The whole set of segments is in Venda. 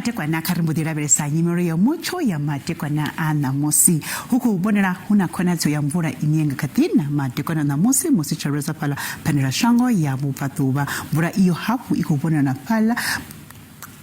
Madekwana kha ri mbo ḓi lavhelesa nyimelo ya mutsho ya madekwana a ṋamusi. Hu khou vhonala hu na khonadzeo ya mvula ine ya nga kha ḓi na madekwana a ṋamusi musi tshi lavhelesa fhaḽa phendelashango ya vhubvaḓuvha. Mvula iyo hafhu i khou vhonala na fhaḽa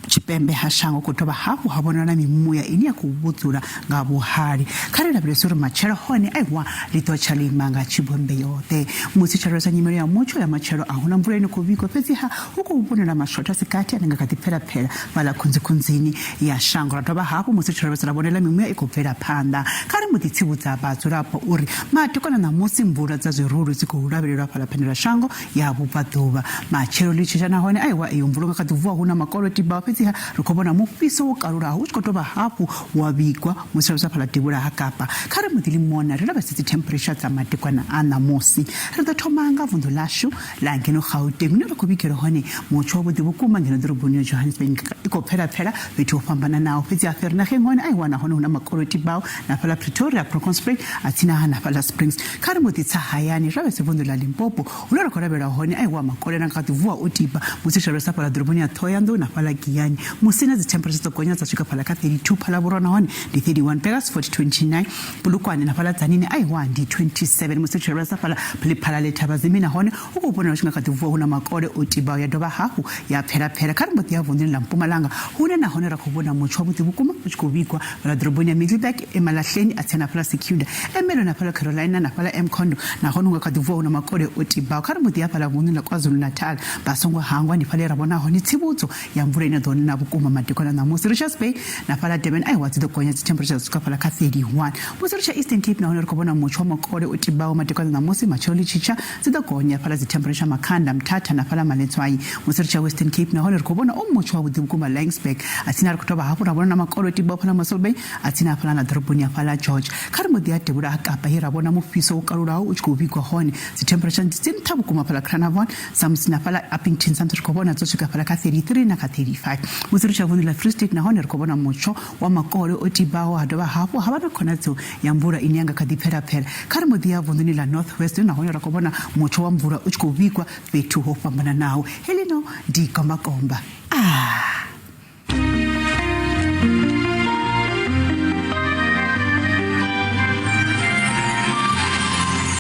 tshipembe ha shango khou dovha hafhu ha vhonala na mimuya ine ya khou vhudzula nga vhuhali. Kha ri lavhelese uri matshelo hone aiwa ḽi ḓo tsha ḽi ima nga tshibombe yoṱhe. Musi tshi lavhelesa nyimelo ya mutsho ya matshelo a huna mvula ine khou vhigwa, fhedziha hu khou vhonala mashotha a si gathi ane nga kha ḓi pfela-pfela fhaḽa khunzikhunzini ya shango. Ra dovha hafhu musi tshi lavhelesa ra vhonela mimuya i khou bvela phanḓa. Kha ri mbo ḓi tsivhudza vhadzulapo uri madekwana ṋamusi mvula dza zwirulu dzi khou lavhelelwa fhaḽa phendelashango ya vhubvaḓuvha. Matshelo ḽi tshi tsha nahone aiwa iyo mvula nga kha ḓi vuwa hu na makolo tibaho, fhedziha ri khou vhona mufhiso wo kalulaho u tshi khou dovha hafhu wa vhigwa musi ri fhaḽa devhula ha Kapa. Kha ri mbo ḓi limona ri lavhelese dzi temperature dza madekwana a ṋamusi. Ri ḓo thoma nga vunḓu ḽashu ḽa ngeno Gauteng hune ra khou vhigela hone mutsho wavhuḓi vhukuma ngeno ḓoroboni ya Johannesburg i khou pfela pfela fhethu ho fhambananaho, fhedzi hafha ri nageng hone aiwa nahone hu na makolo tibaho na fhaḽa Pretoria, Bronkhorstspruit a tsini ha na fhaḽa Springs. Kha ri mbo ḓi tsa hayani ri lavhelese vunḓu ḽa Limpopo hune ra khou lavhelela hone aiwa makole na nga kha ḓi vuwa o tiba musi ri lavhelesa fhaḽa ḓoroboni ya Thohoyandou na fhaḽa Giyani musi na dzi temperature dzo gonya dza swika fhaḽa kha 32 Phalaborwa nahone ndi 31 Burgersfort 29 Polokwane na fhaḽa Tzaneen aiwa ndi 27 musi ri tshi lavhelesa fhaḽa Lephalale Thabazimbi nahone hu khou vhonala hu tshi nga kha ḓi vuwa hu na makole o tibaho ya dovha hafhu ya pfela pfela. Kha ri mbo ḓi ya vunḓuni ḽa Mpumalanga hune nahone ra khou vhona mutsho wavhuḓi vhukuma u tshi khou vhigwa fhaḽa ḓoroboni ya Middelburg, Emalahleni a tsini na fhaḽa Secunda, Ermelo na fhaḽa Carolina na fhaḽa Mkhondo nahone hu nga kha ḓi vuwa hu na makole o tibaho. Kha ri mbo ḓi ya fhaḽa vunḓuni ḽa KwaZulu-Natal vha songo hangwa ndi fhaḽa he ra vhona hone tsivhudzo ya mvula ine ya ḓo na vhukuma madekwana ṋamusi. Richards Bay na fhaḽa Durban aiwa dzi ḓo gonya dzi temperature dza swika fhaḽa kha 31. Musi ri tsha Eastern Cape nahone ri khou vhona mutsho wa makole o tibaho madekwana ṋamusi matshelo ḽi tshi tsha dzi ḓo gonya fhaḽa dzi temperature Makhanda, Mthatha na fhaḽa Maletswai. Musi ri tsha Western Cape nahone ri khou vhona o mutsho wavhuḓi vhukuma Laingsburg a tsini ri khou dovha hafhu ra vhona na makole o tibaho fhaḽa Mossel Bay a tsini hafhaḽa na ḓoroboni ya fhaḽa George. Kha ri mbo ḓi ya devhula ha Kapa he ra vhona mufhiso wo kalulaho u tshi khou vhigwa hone dzi temperature ndi dzi nṱha vhukuma fhaḽa Carnarvon samusi na fhaḽa Upington samusi ri khou vhona dzo swika fhaḽa kha 33 na kha 35. Musi ri tshi ya vunḓu ḽa Free State nahone ri khou vhona mutsho wa makole o tibaho ha dovha hafhu ha vha na khonadzeo ya mvula ine ya nga kha ḓi pfela pfela. Kha ri mbo ḓi ya vunḓuni ḽa North West nahone ra khou vhona mutsho wa mvula u tshi khou vhigwa fhethu ho fhambananaho. Heḽino ndi gombakomba. Ah!